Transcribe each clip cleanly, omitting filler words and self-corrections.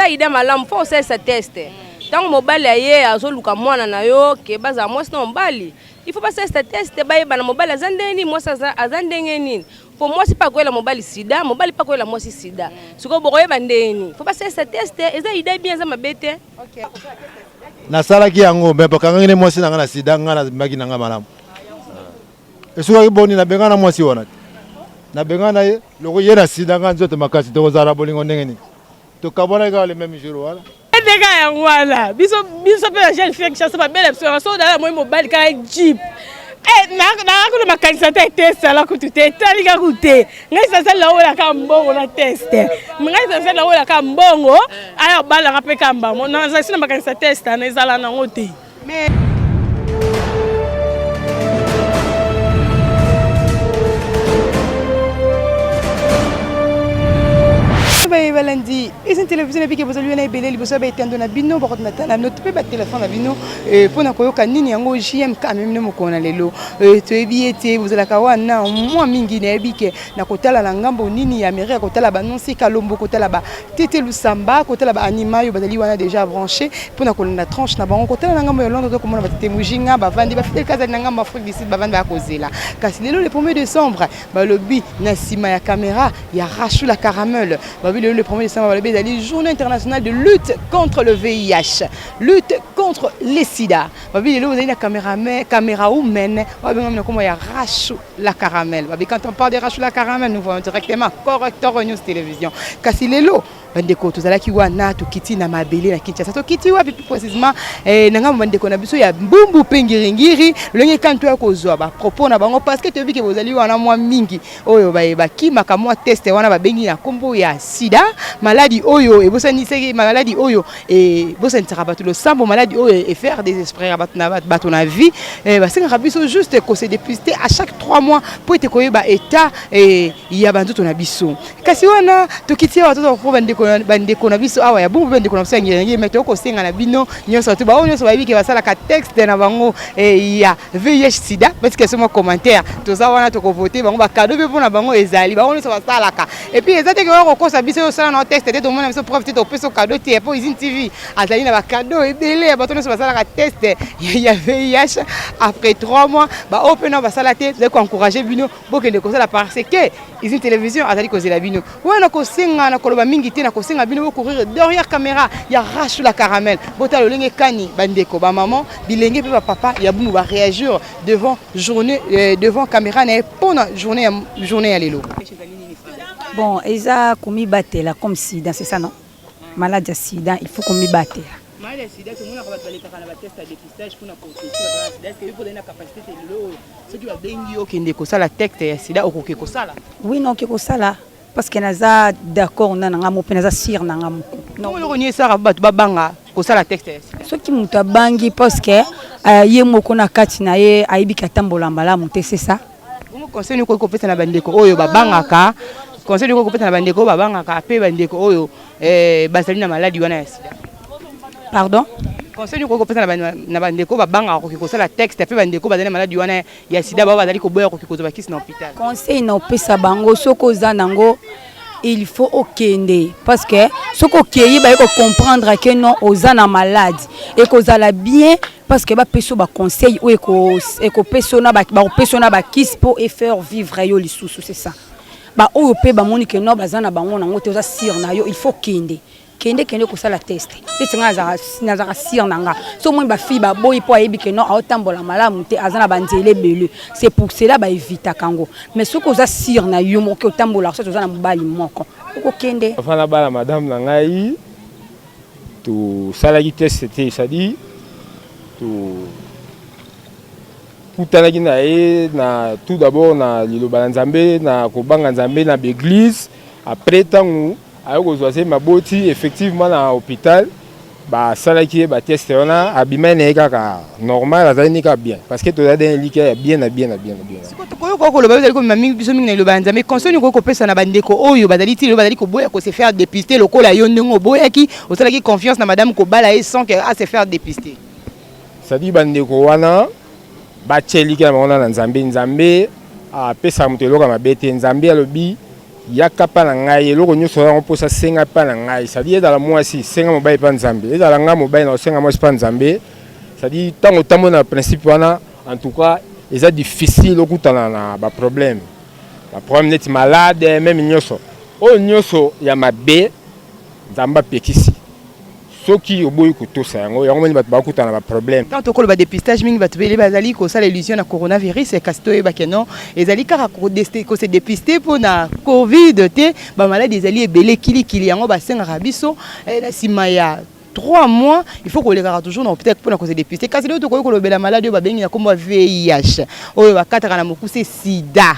Eza idée malamu, faut osalisa test. Ntango mobali aye azoluka mwana na yo ke bazala mwasi na mobali, il faut basalisa test, bayebana mobali aza ndenge nini, mwasi aza ndenge nini. Po mwasi mpe akoyela mobali sida, mobali mpe akoyela mwasi sida. Sikoyo bokoyeba ndenge nini? Faut basalisa test. Eza idée bien, eza mabe te. Nasalaki yango, me bakangaki ne mwasi na ngai na sida. Ngai nabimaki na ngai malamu. Esukaki boni? Nabengana na mwasi wana te, nabengana na ye loko ye na sida. Ngai nzoto makasi, tokozala na bolingo ndenge nini? Tokabwanaki kaka le même jour wana. Ndenge yango wana, biso mpe na jeune fille Kinshasa, babela biso yango. So odala moi mobali kaka jeep, nakakuna makanisa te, test ala kutu te, etali kaku te. Ngai sasali nawelaka mbongo na test, ngai sasali nawelaka mbongo aya balaka mpe kamba nazalisi na makanisa test ana ezala nango te. Baye balandi eza télévision na bike, bozali wana ebele liboso ya baetando na bino, baordinateur na bino to mpe batelefone na bino mpona koyoka nini yango JMK amemi no mokolo na lelo. Toyebi ete bozalaka wana mwa mingi. Nayebi ke na kotala na ngambo nini ya Amerika, kotala banonsi Kalombo, kotala batete Lusamba, kotala baanima oyo bazali wana déjà branché mpona kolanda tranche na bango. Kotala na ngambo ya Londres, tokomona batete Mujinga bavandi, bafidèle kazali na ngambo Afrique du Sud bavandi bakozela. Kasi lelo le 1er décembre, balobi na nsima ya caméra ya Rachou la Caramel, balobi lelo le 1er décembre, balobi ezali Journée internationale de lutte contre le VIH, lutte contre les sida. Balobi lelo ozali na caméra woman babengami na kombo ya Rachou la Caramel. Babi quand on parle de Rachou la Caramel, nous voyons directement Corrector News Télévision. Kasi lelo, bandeko, tozalaki wana, tokiti na mabele na Kinshasa. Tokiti wapi plus précisément? Na ngambo bandeko na biso ya Mbumbu mpe Ngiringiri, lolenge kani toya kozwa bapropos na bango, parce que toyebi ke bozali wana mwa mingi oyo bakimaka mwa test wana babengi na nkombo ya sida, maladi oyo ebosanisaki, maladi oyo ebosanisaka bato losambo, maladi oyo efaire désespérer bato na vie. Basengaka biso juste kose dépister à chaque 3 mois mpo ete koyeba état ya banzoto na biso. Kasi wana tokiti awa, toza bandeko na biso awa ya Bumbu, bandeko na biso ya Ngiringiri. Me tokosenga na bino nyonso to baoyo nyonso bayebi ke basalaka test na bango ya VIH sida, batika so mwa commentaire. Toza wana, tokovote bango bacadeau mpe mpona bango ezali bango nyonso basalaka. Et puis eza te ke oya kokosa biso, osala na test te, tomona biso preuve te, topesa cadeau te, po Usine TV azali na bacadeau ebele ya bato nyonso basalaka test ya VIH après 3 mois. Baoyo mpe nao basala te, tozali koencourage bino bokende kosala, parce que Usine Télévision azali kozela bino wana. Kosenga na koloba mingi te, na kosenga bino bocourir derrière caméra ya Rachou la Caramel, botala lolenge kani bandeko, bamama, bilenge mpe bapapa ya Bumbu baréagir devant journée, devant caméra na ye mpona journée ya lelo. Bon, eza komibatela comme sida, c'est ça, non? Malade ya sida, il faut komibatela. Malade ya sida, tomonaka bato balekaka na batest ya dépistage mpona kosida. Est-ce que yo ozali na capacité te lelo oyo, soki babengi yo okende kosala test ya sida, okoki kosala? Oui, non, okoki kosala, parce que naza d'accord na nga moko mpe naza sûr na nga moko. Non, eloko nini esalaka bato babanga kosala test ya sida? Soki moto abangi, parce que ye moko na kati na ye ayebiki atambola malamu te, c'est ça. Bongo conseil nini okoki kopesa na bandeko oyo babangaka? Conseil nini okoki kopesa na bandeko oyo babangaka mpe bandeko oyo bazali na maladi wana ya sida? Pardon? Conseil nini okoki kopesa na bandeko oyo babangaka koki kosala test mpe bandeko bazali na maladi wana ya sida, bao bazali koboya koki kozwa bakisi na hôpital? Conseil na opesa bango, soki oza nango, il faut okende, parce que soki okei, baye kocomprendre ke non, oza na maladi, ekozala bien, parce que bapesa yo baconseil oyo ekopesa yo, bakopesa yo na bakisi mpo efaire vivre yo lisusu, c'est ça. Baoyo mpe bamoni ke non, baza na bango nango te, oza sûr na yo, il faut kende, kende, kende kosala test. Neti nga nazalaka sûr na nga. So omoni bafille baboyi mpo ayebi ke non, aotambola malamu te, aza na banzela ebele, c'est pour cela baevitaka yango. Mais soki oza sûr na yo moko, otambolaka, soki oza na mobali moko, okokende. Avant nabala madame na ngai, tosalaki test te, c'est-à-dire tokutanaki na ye na tout d'abord na liloba na Nzambe, na kobanga Nzambe na baeglise. Après, ntango aye kozwa se maboti, effectivement na hôpital basalaki ye batest wana, abimai na ye kaka normal, azali ni kaka bien, parce que tozali na elikya ya bien na bien na bien na bien. Sikoyo tokoyoka koloba ezali komema mingi biso mingi na liloba ya Nzambe. Conseil nini okoki kopesa na bandeko oyo bazali ti lelo bazali koboya kose faire dépister, lokola yo ndenge oboyaki, osalaki confiance na madame kobala ye sans que ase faire dépister? C'est-à-dire bandeko wana batia elikya na bango na Nzambe. Nzambe apesaka moto eloko ya mabe te. Nzambe alobi Yaka pa na ngai, eloko nyonso oza yango mposa senga pa na ngai. C'est-à-dire ezala mwasi, senga mobali pa Nzambe. Ezala ngai mobali na kosenga mwasi pa Nzambe. C'est-à-dire ntango otamboli na principe wana, en tout cas eza difficile okutana na ba problème. Ba problème neti malade, meme nyonso. Oyo nyonso ya mabe Nzambe apekisi. Soki oboyi kotosa yango, yango moni bato bakutana na ba problème. Tant tokoloba dépistage mingi, bato ebele bazali kosala illusion na coronavirus, kasi toyeba ke non, ezali kaka kose dépister mpona Covid te. Bamaladi ezali ebele kilikili, yango basengaka biso na nsima ya 3 mois il faut kolekaka toujours na hôpital mpona kose dépister. Kasi lelo tokoki kolobela maladi oyo babengi na nkombo ya VIH, oyo bakataka na mokuse sida,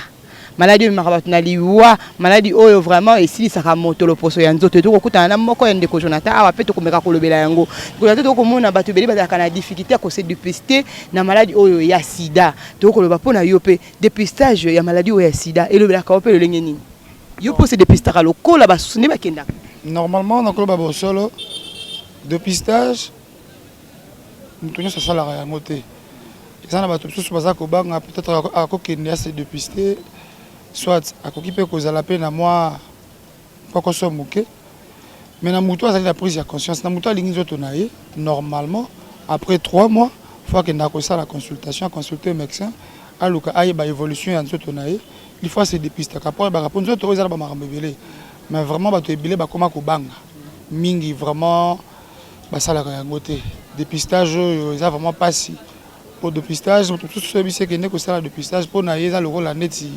maladi oyo ememaka bato na liwa, maladi oyo vraiment esilisaka moto loposo ya nzoto. Tokokutana na moko ya ndeko Jonathan awa mpe tokomeka kolobela yango. Jonathan, tokomona bato ebele bazalaka na difficulté ya kose dépister na maladi oyo ya sida. Tokoloba mpo na yo mpe dépistage ya maladi oyo ya sida elobelaka yo mpe lolenge nini? Yo mpo se dépistaka lokola basusu nde bakendaka? Normalement, nakoloba bosolo, dépistage moto nyonso asalaka yango te. Eza na bato mosusu baza kobanga, peut-être akokende ase dépister, soit akoki mpe kozala mpe na mwa mpokoso moke. Mais na moto azali na prise ya conscience, na moto alingi nzoto na ye, normalement après 3 mois faut akendaka kosala consultation, aconsulte médecin, aluka ayeba évolution ya nzoto na ye. Il faut ase dépistaka mpo ayebaka, mpo nzoto oyo eza na bamakambo ebele. Mais vraiment bato ebele bakoma kobanga mingi, vraiment basalaka yango te. Dépistage oyo eza vraiment mpasi, po dépistage, moto mosusu oyebisi ekende kosala dépistage, mpo na ye eza lokola neti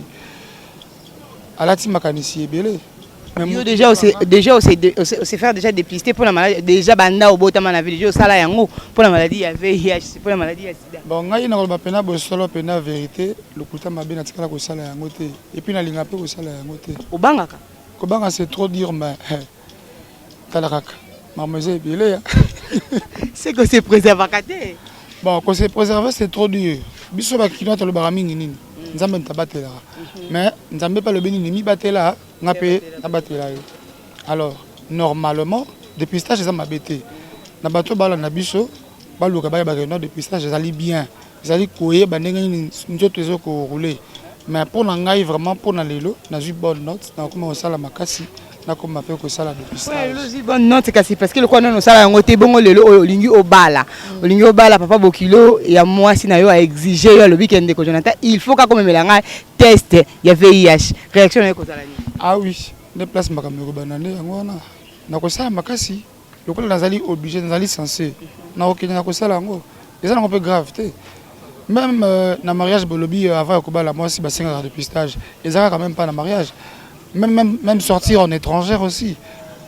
alati makanisi ebele. Yo déjà ose déjà ose ose faire déjà dépister pour la maladie déjà banda obotama na vie, déjà osala yango pour la maladie ya VIH, pour la maladie ya sida? Bon, ngai nakoloba mpena bosolo, mpena vérité, lokuta mabe, natikala kosala yango te, et puis nalinga mpe kosala yango te. Obangaka? Kobanga, c'est trop dire, mais tala kaka makambo eza ebele ya. C'est que se préservaka te? Bon, kose préserver, c'est trop dur. Biso bakinois tolobaka mingi nini? Nzambe moto abatelaka. Mais Nzambe mpe alobi nini? Mibatela, nga mpe nabatela yo. Alors normalement dépistage eza mabe te. Na bato balanda biso, baluka bayebaka no dépistage ezali bien, ezali koyeba ndenge nini nzoto ezokoroule. Mais mpo na ngai vraiment, mpo na lelo nazwi bonne note, nakokoma kosala makasi, nakoma mpe kosala dépistage. Ozwi bonne note, kasi parce que lokola nano osala yango te, bongo lelo oyo olingi obala, olingi obala, papa bokilo ya mwasi na yo aexige yo, alobi ke ndeko Jonathan, il faut kaka omemela ngai test ya VIH, réaction na yo ekozala nini? Ah oui, nde place makambo ekobanda nde yango wana. Nakosala makasi lokola nazali obligé, nazali censé, nakokende, nakosala yango. Eza nango mpe grave te. Même na mariage, bolobi avant ya kobala mwasi basengaka dépistage. Eza kaka même pas na mariage, même sortir en étrangère aussi.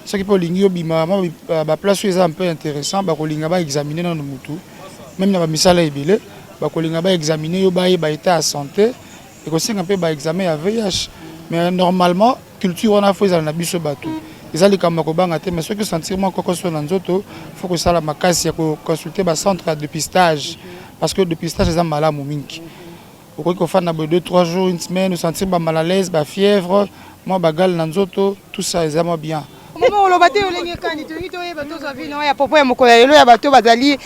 Soki mpe olingi obima mwa baplace oyo eza un peu intéressant, bakolinga baexamine nano mutu. Même na bamisala ebele, bakolinga baexamine yo, bayeba état ya santé, ekosenga mpe baexamen ya VIH. Mais normalement culture wana faut ezala na biso bato. Eza likambo ya kobanga te, mais soki osentir mwa kokoso na nzoto, faut kosala makasi ya koconsulte bacentre ya dépistage, parce que dépistage eza malamu mingi. Okoki kofanda boye 2 3 jours, une semaine, osentir ba mal à l'aise, bafièvre, mwa bagale na nzoto, tout ça eza mwa bien. Mama, oloba te olenge kani? Tolingi toyeba, tozwa vie na ya popo ya mokolo ya lelo ya bato bazali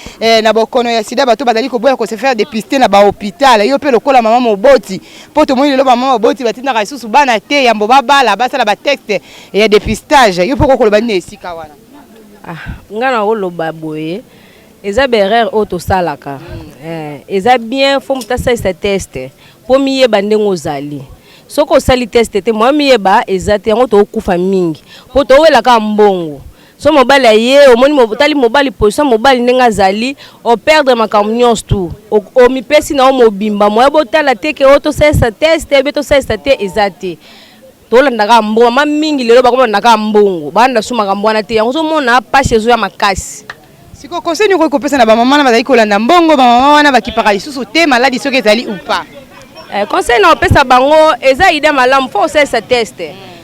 na bokono ya sida, bato bazali koboya kose faire dépister na bahôpital. Yo mpe lokola mama moboti, mpo tomoni lelo bamama moboti batindaka lisusu bana te yambo babala basala bateste ya dépistage, yo mpe okokoloba nini esika wana? Ah, nga na koloba boye, eza baerreur oyo tosalaka. Eza bien, faut moto asalisa test mpo miyeba ndenge ozali. Soki osali test te, mwa miyeba eza te. Yango tokokufa mingi mpo towelaka mbongo. So mobali aye, omoni, otali mobali, position mobali ndenge azali, operdre makambo nyonso tu, omipesi na yo mobimba. Moya botala te ke oyo tosalisa test ebe tosalisa te, eza te. Tolandaka mbongo mama mingi, lelo bakolandaka mbongo, balanda su makambo wana te. Yango ozomona mpasi ezoya makasi. Sikoyo conseil nini okoki kopesa na bamama wana bazali kolanda mbongo, bamama wana bakipaka lisusu te maladi soki ezali ou pas? Conseil na kopesa bango, eza idée malamu, faut osalisa test.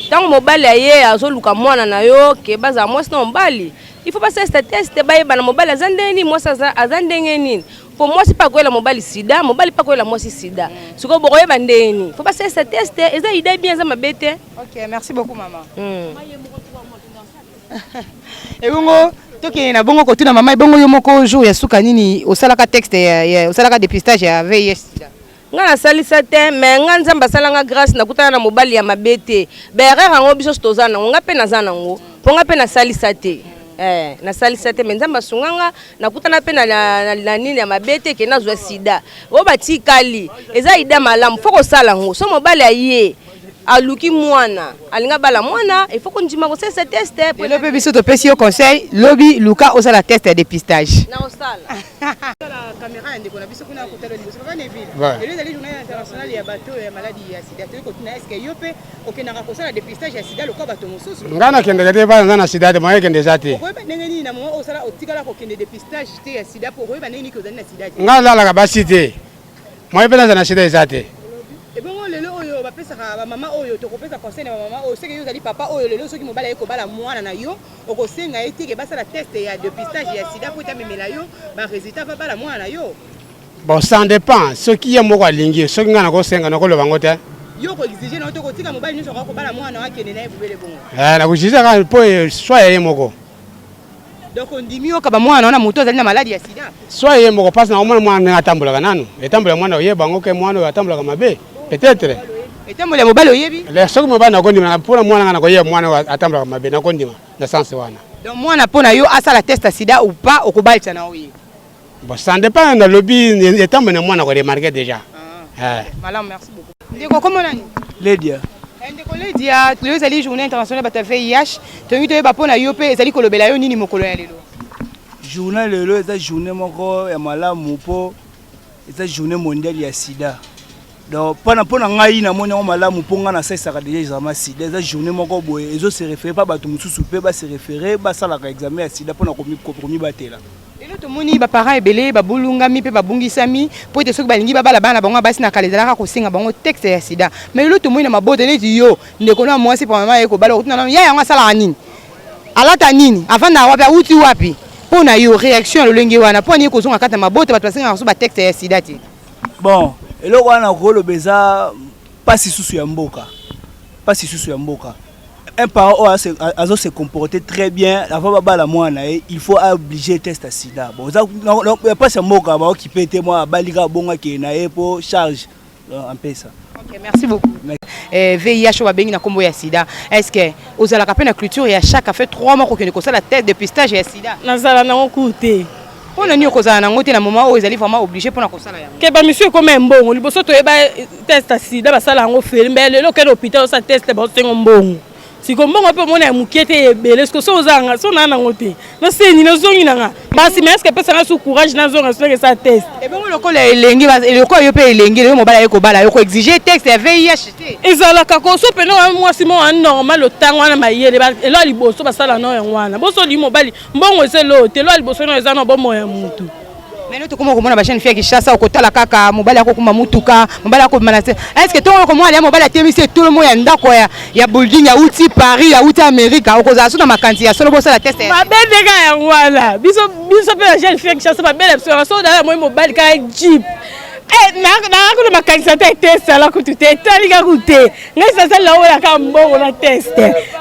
Ntango mobali aye azoluka mwana na yo ke bazala mwasi na mobali, il faut basalisa test, bayebana mobali aza ndenge nini, mwasi aza ndenge nini. Mpo mwasi mpe akoyela mobali sida, mobali mpe akoyela mwasi sida. Sikoyo bokoyeba ndenge nini? Faut basalisa test, eza idée bien, eza mabe te. Ok, merci beaucoup mama. Ebongo tokende na bongo kotuna mama. Ebongo yo moko, jour ya suka nini osalaka test ya, osalaka dépistage ya VIH sida? Nga nasalisa te mais nga Nzambe asala nga grace nakutana na mobali ya mabe te. Ba erreur yango biso nionso toza nango nga pe naza nango po nga pe nasalisa te eh nasalisa te mais Nzambe asunga nga nakutana pe na, na, na nini ya mabe te ke nazwa sida. Oyo batikali eza ida malamu faut kosala yango so mobali aye aluki mwana alingi abala mwana il faut kondima kosalisa test. Lelo pe biso topesi yo conseil lobi luka osala test ya depistage. Nakosala. Tala camera ya ndeko na biso kuna akotala liboso papa Neville. Lelo ezali journée internationale ya bato ya maladi ya sida. Toyei kotuna est-ce que yo mpe okendaka kosala dépistage ya sida lokola bato mosusu? Ngai nakendaka te bana na sida te moyen ekende eza te. Okoyeba ndenge nini na moment osala otikala kokende dépistage te ya sida mpo okoyeba ndenge nini ke ozali na sida te? Ngai nalalaka basi te. Moyen mpe nazala na sida eza te. Ebongo lelo oyo bapesaka ba mama oyo tokopesa conseil na ba mama oyo seke yo ozali papa oyo lelo soki mobali aye kobala mwana na yo Okosenga ye te ke basala test ya depistage ya sida po ete amemela yo ba resultats avant abala mwana na yo? Bon ça en depend soki ye moko alingi soki ngai nakosenga nakoloba yango te. Yo oko exiger na yo te okotika mobali nionso akoka kobala mwana na yo akende na ye bobele bongo? Eh nako exiger kaka po choix ya ye moko. Donc ondimi okaba mwana na yo na moto azali na maladi ya sida? Choix ya ye moko parce nakomona mwana ndenge atambolaka nanu etambola ya mwana oyeba yango ke mwana oyo atambolaka mabe peut-etre. Etamboli ya mobali oyebi? Le soki mobali nakondima na pona mwana nga nakoyeba mwana oyo atambolaka mabe nakondima na sens wana. Donc mwana pona yo asala test ya sida ou pas okobalisa na yo ye? Bon ça depend nalobi etamboli na mwana ko remarquer dejà. Ah. Eh. Malamu merci beaucoup. Ndeko kombo nani? Ledia. Eh, ndeko Ledia, lelo ezali journée internationale bato ya VIH. Tolingi toyeba pona yo pe ezali kolobela yo nini mokolo ya lelo? Journée lelo eza journée moko ya malamu po eza journée mondiale ya sida. Donc pona pona ngai namoni yango malamu mpo ngai nasalisaka deja examen sida eza journée moko boye ezo se référer pa bato mosusu mpe ba se référer basalaka examen ya sida mpona komibatela. Lelo tomoni ba parents ebele babulungami mpe babungisami mpo ete soki balingi babala bana na bango ya basi na kala ezalaka kosenga bango texte ya sida mais lelo tomoni na mabota neti yo ndeko na mwasi premièrement aye kobala okotuna nanu ya yango asalaka nini alata nini avandaka wapi awuti wapi mpo na yo réaction ya lolenge wana mpo nini kozonga kati na mabota bato basengaka so ba texte ya sida te Bon, eloko wana nakoloba eza pasi susu ya mboka, pasi susu ya mboka. Un parent oyo azo se comporter très bien avant babala mwana na ye, il faut obliger test ya sida. Bon, eza pasi ya mboka, baokipe te mwa abali kaka bongo akende na ye po charge un peu ça. Ok, merci beaucoup. Eh, VIH oyo babengi na kombo ya sida. Est-ce que ozalaka pe na culture ya chaque fait 3 mois kokende kosala test dépistage ya sida? Nazala nango kutu te. Mpo na nini okozala nango te na moment oyo ezali vraiment oblige mpo na kosala yango? Ke ba misu ekoma ya mbongo liboso toyeba test ya sida basala yango ofele mbe lelo okende hôpital osala test baosengo mbongo siko mbongo mpe omona ya mokie te ebele siko so ozanga so naa nango te naseni nazongi na nga basi mais eske epesa nga su courage nazonga soki esala test ebongo lokola elenge lokola yo mpe elenge lelo mobali aye kobala yo koexige texte ya VIH te ezalaka ko so pene wana mwasi moko wana normal otango wana mayele elo ya liboso basala nao yango wana boso olingi mobali Mbongo eza eloo te, eloo ya liboso nao eza nao bomoi ya mutu. Mais nous tokoma komona ba jeune fille ya Kinshasa okotala kaka mobali akokuma mutuka mobali akobima na se est-ce que tongo okomona ya mobali atemisi etolo mo ya ndako ya ya building auti Paris auti Amerika okozala so na makanisi ya solo bosala test ya mabe ndenge yango wana biso biso mpe ba jeune fille ya Kinshasa babela biso yango so dala moi mobali kaka jeep eh, nakakuna makanisi ata etesala kutu te etali kaka te ngai sasa nawelaka mbongo na test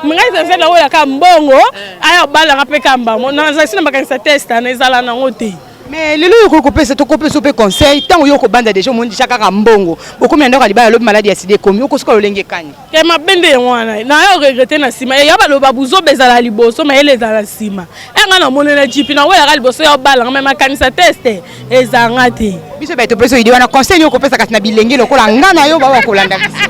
ngai sasa nawelaka mbongo aya obalaka mpe kamba nazalisi na makanisa test ana ezala nango te mais lelo oyo okoki kopesa tokopesa mpe conseil ntango yo okobanda deja omoni deja kaka mbongo bokomi na ndako ya libala lobi maladi ya sida ekomi okosuka lolenge kani ke mabe nde yango wana nayo regrete na nsima eya baloba buzoba ezala liboso mayele ezala nsima e ngai namonela jipi nawelaka liboso ya obalanga me makanisa teste ezanga te biso bato topesi ide wana conseil nini okopesa kasi na bilenge lokola nga na yo bawa kolanda biso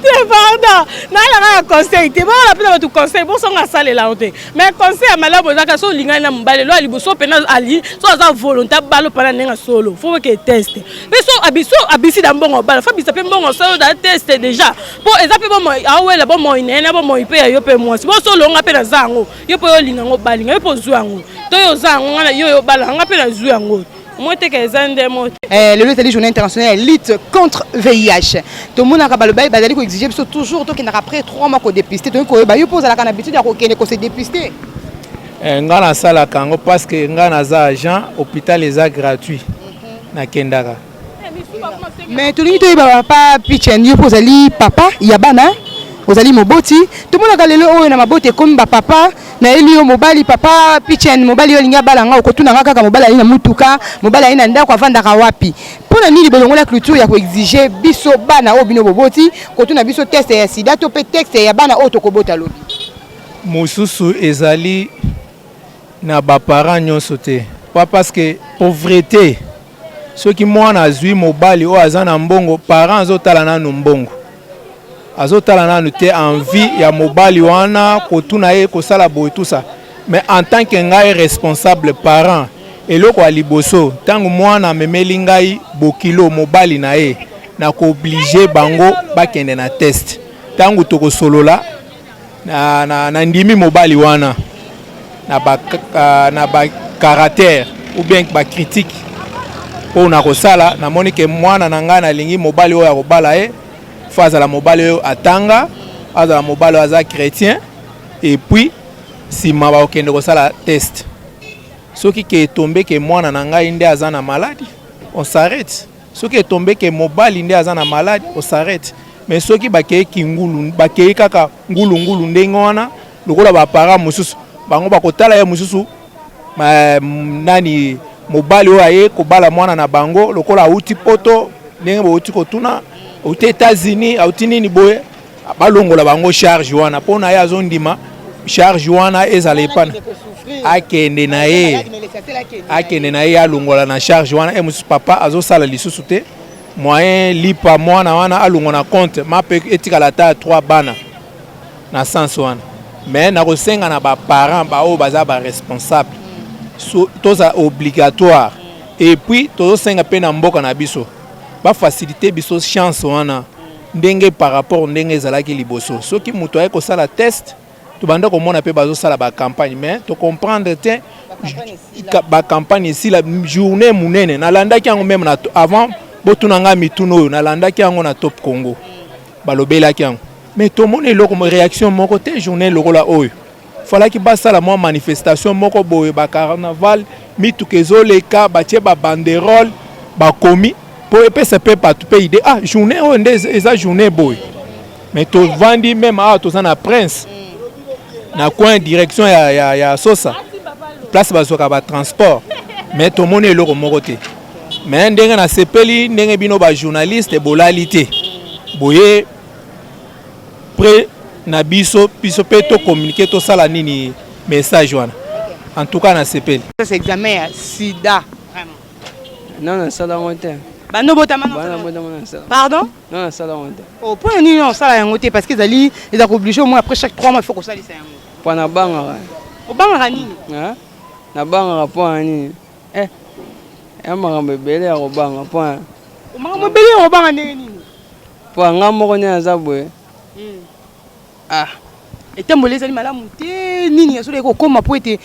te pardon nayelaka na conseil te baola mpena bato conseil bosonga asalela yango te mais conseil ya malamu ezaka so olingani na mobali elo ya liboso mpena ali so aza volonté abala opana ndenge solo fo oke teste mpe so abiso abisi na mbongo obala fo abisa mpe mbongo solo da teste déjà mpo eza mpe bomoi awela bomoi na ye na bomoi mpe ya yo mpe mwasi boso olonga mpe naza yango yo mpe olinga yango obalinga yo mpe ozwi yango to yo oza yango nga yo yo obala nga mpe nazwi yango moteka eza nde moto eh, lelo ezali journée internationale ya lutte contre VIH tomonaka balobaki bazali koexige biso toujours tokendaka après 3 mois kodepiste toyei koyeba yo mpo ozalaka na habitude ya kokende kose depiste eh, nga nasalaka yango parce que nga naza agent hôpital eza gratuit mhm. nakendaka mais tolingi toyeba papa pichen yo mpo ozali papa ya bana. Ozali moboti, tomonaka lelo oyo na mabota ekomi ba papa, nayeli yo mobali papa Pichen, mobali yo alingi abala nga, okotuna nga kaka mobali aye na mutuka, mobali aye na ndako, avandaka wapi? Mpo na nini bolongola culture ya ko exiger biso bana oyo bino boboti, kotuna biso test ya sida to mpe texte ya bana oyo tokobota lobi? Mosusu ezali na ba parents nionso te, pas parce que pauvrete Soki mwana azui mobali oyo aza na mbongo, parent azotala nanu mbongo, azotala nanu te envie ya mobali wana, kotuna ye kosala boye tout ça. Mais en tant que ngai responsable parent, eloko ya liboso tango mwana amemeli ngai bokilo mobali na ye, nako obliger bango bakende na test. Tango tokosolola na, na, na ndimi mobali wana na ba, na ba caractère ou bien ba critique oyo nakosala, namoni ke mwana na ngai nalingi mobali oyo akobala ye fo azala mobali oyo atanga, azala mobali oyo aza chrétien, et puis nsima bakokende kosala test. Soki ke etombe ke mwana na ngai nde aza na maladi, on s'arrête. Soki etombe ke mobali nde aza na malade, on s'arrete. Mais soki bakei kingulu, bakei kaka ngulu ngulu ndenge wana, lokola ba parents mosusu, bango bakotala ye mosusu ma, nani mobali oyo aye kobala mwana na bango lokola awuti poto, ndenge bowuti kotuna, awuti Etats-Unis, awuti nini boye, balongola bango charge wana mpo na ye azondima charge wana ezala epana akende na ye, akende na ye alongola na charge wana. E mosusu papa azosala lisusu te moyen lipa mwana wana alongwa na compte mape etikala ata 3 bana na sens wana. Mais nakosenga na ba parents baoyo baza ba responsable, so, toza obligatoire, et puis tozosenga mpe na mboka na biso ba faciliter biso chance wana ndenge par rapport ndenge ezalaki liboso. Soki moto aye kosala test, tobanda komona mpe bazosala ba campagne, mais to comprendre te ba campagne esila journée monene. Nalandaki yango meme na avant botuna ngai mituna oyo, nalandaki yango na Top Congo, balobelaki yango, mais tomoni eloko réaction moko te. Journée lokola oyo falaki basala mwa manifestation moko boye, ba carnaval, mituka ezoleka, batie ba banderole, bakomi mpo epesa mpe bato mpe idée, ah journée oyo nde eza journée boye. Mais tovandi meme awa, toza na Prince na coin direction ya, ya, ya Sosa, place bazwaka ba transport, mais tomoni eloko moko te. Mais ndenge nasepeli ndenge bino ba journaliste bolali te boye près na biso, biso mpe tocommunique, tosala nini message wana. En tout cas nasepeli. C'est examen ya sida. Non, nasala yango te. Bando botama. Bana botama nasala. Pardon? Non, nasala yango te. Oh, mpo na nini osala yango te? Parce que ezali eza kooblige au moins après chaque 3 mois il faut kosalisa yango. Mpo nabangaka. Obangaka nini? Nabangaka mpo na nini? Eh, ya makambo ebele ya kobanga mpo na makambo ebele ya kobanga ndenge nini? Mpo nga moko nde naza boye. Ah, etamboli ezali malamu te, nini ya solo ekokoma mpo ete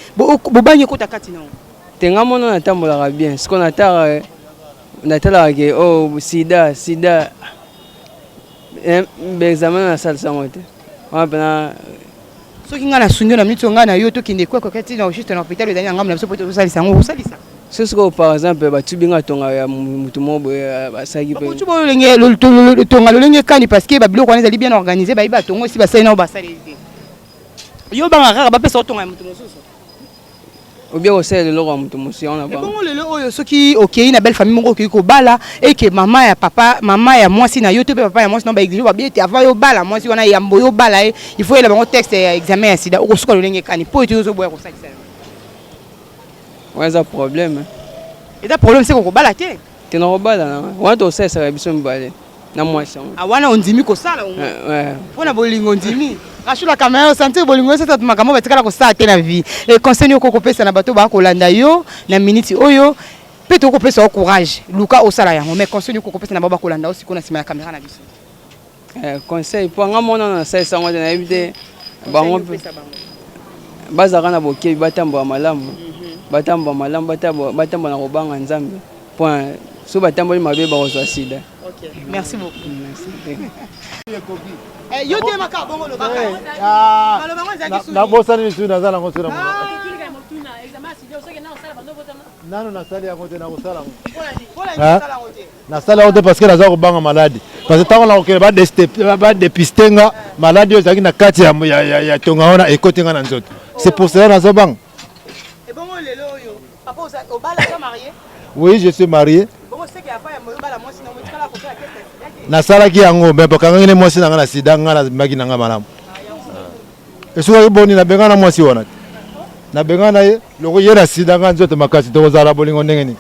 bobangi ekota kati na yango? Te, nga moko natambolaka bien. Siko natalaka, natalaka ke oh sida sida, examen nasalisa yango te wana mpena. Soki ngai nasungi yo na miniti oyo, ngai na yo tokende kwekwe ti na juste na hôpital ezali na ngambo na biso mpo tosalisa yango, okosalisa? So sikoyo par exemple batubi nga tonga ya motu moko boye basalaki mpe bakotuba oyo tonga lolenge kani, parce que babiloko wana ezali bien organisé, bayebi batongo esi basali nao basaleli te. Yo obangaka kaka bapesa otonga ya motu mosusu? Obia kosalela eloko ya moto mosusu, yango na bango. Ebongo lelo oyo soki okei na belle famille moko, okei kobala, eke mama ya papa, mama ya mwasi na yo to mpe papa ya mwasi na yo baexige, babi ete avant yo bala mwasi wana, yambo yo bala ye, il faut yela bango texte ya examen ya sida, okosuka lolenge kani mpo ete yo ozoboya kosalisa yango? Wana eza problème. Eza problème se kokobala te. Te, na kobala na wana tosalisaka biso mibale na mwasi yango. Ah, wana ondimi kosala mpo na bolingo, ondimi rachula kamera, osentir bolingo esasa makambo batikala kosala te na vie. E conseil nini okokopesa na bato bakolanda yo na miniti oyo? Mpe tokopesa yo courage, luka osala yango, mais conseil nini okokopesa na bao bakolanda yo sikoyo na nsima ya kamera na biso? Conseil, mpo nga mona nasalisa yango te, nayebi te. Bango mpe bazalaka na bokebi, batambola malamu, batambola malamu, batambola na kobanga Nzambe, mpo so batamboli mabe bakozwa sida. Ok, merci beaucoup. Merci. Yo te maka bongo lobaka. Nabosani lisusu, naza nango so na monoko. Nano nasali yango te, nakosala yango. Nasali yango te parce que naza kobanga maladi. Parce que ntango nakokende badepiste nga, maladi oyo ezalaki na kati ya, ya, ya, ya tonga wana ekoti nga na nzoto. C'est pour cela nazobanga. Ebongo lelo oyo, papa, obala, oza marié? Oui, je suis marié. Bongo seke avant ya obala mwasi na otikala kosala test ya sida te? Nasalaki yango, me bakangaki ne mwasi na nga na sida, nga nabimaki na nga malamu. Esukaki boni? Nabenga na mwasi wana te, nabenga na ye loko ye na sida, nga nzoto makasi, tokozala bolingo ndenge nini?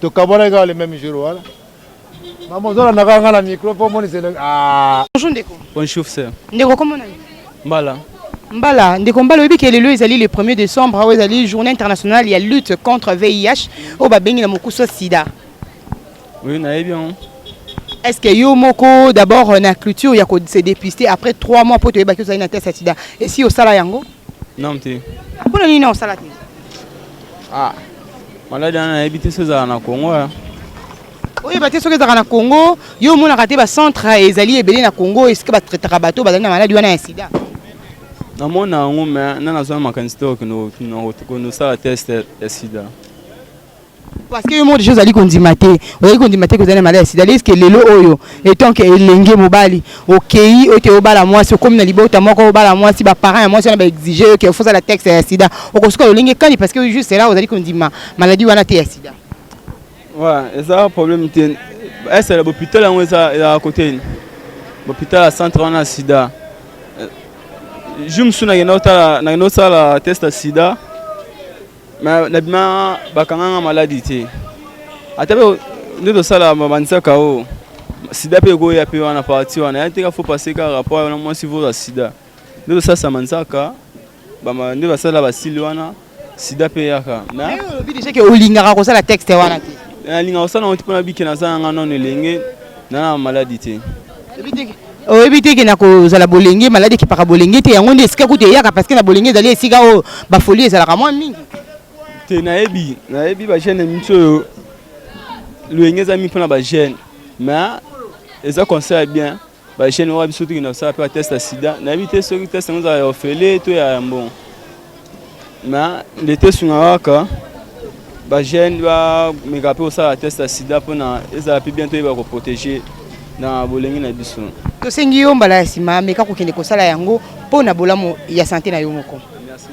Tokabwanaki kaka le même jour wana. Mama, ozolandaka nga na micro mpo omonisa. Ah. Bonjour ndeko. Bonjour sœur. Ndeko, kombo nani? Mbala. Mbala, ndeko Mbala, oyebi ke lelo ezali le 1er décembre, oyo ezali journée internationale ya lutte contre VIH, oyo babengi na mokuso sida? Oui, nayebi yango. Est ce que yo moko d'abord na culture ya se dépister après 3 mois po toyebaki ozali na test ya sida, esi osala yango? Non te. Mpona nini na osala te? Ah, maladi wana nayebi te so ezala na Congo ya. Oyeba te soki ezalaka na Congo? Yo omonaka te bacentre ezali ebele na Congo esika batraitaka bato bazali na maladi wana ya sida? Namona yango, me nga nazwa makanisi te kokende kosala test ya sida. Parce que yo moko déjà ozali kondima te, ozali kondima te kozali na maladi ya sida. Est-ce lelo oyo, étant que elenge mobali, okei oyo te obala mwasi, okomi na libota moko, obala mwasi, baparent ya mwasi wana baexige yo ke ofosala test ya sida, okosuka lolenge kani? Parce que juste là ozali kondima maladi wana te ya sida. Ouais, eza problème te. Esala bahôpital yango ezalaka kote nini? Bahôpital ya centre wana ya sida, jour mosusu nakende otala, nakende osala test ya sida, mais nabima bakanganga maladi te. Ata mpe nde tosala banzaka oyo sida mpe ekoya mpe wana parti wana ya te, ka faut passer kaka rapport wana mwasi voza sida nde tosalasa nzaka nde basala basili wana, sida mpe eyaka. Mais olobi déjà ke olingaka kosala test wana te. Nalingaka kosala yango te mpona bike naza nanga nano elenge, na na maladi te. Oyebi te ke na kozala bolenge, maladi ekipaka bolenge te? Yango nde esika kutu eyaka, parce que na bolenge ezali esika oyo bafoli ezalaka mwa mingi. Te, nayebi, nayebi bajeune miti oyo loyenge eza mingi mpona bajeune, mais eza conseil ya bien bajeune oyo biso tokende kosala mpe batest ya sida. Nayebi te soki test yango ezala ya ofele to ya mbongo, mais lete esungaka kaka bajeune bameka mpe kosala test ya sida mpona ezala mpe bien, toyeba koprotéger na bolenge na biso. Tosengi yo mbala ya nsima, meka kokende kosala yango mpo na bolamu ya santé na yo moko. Merci.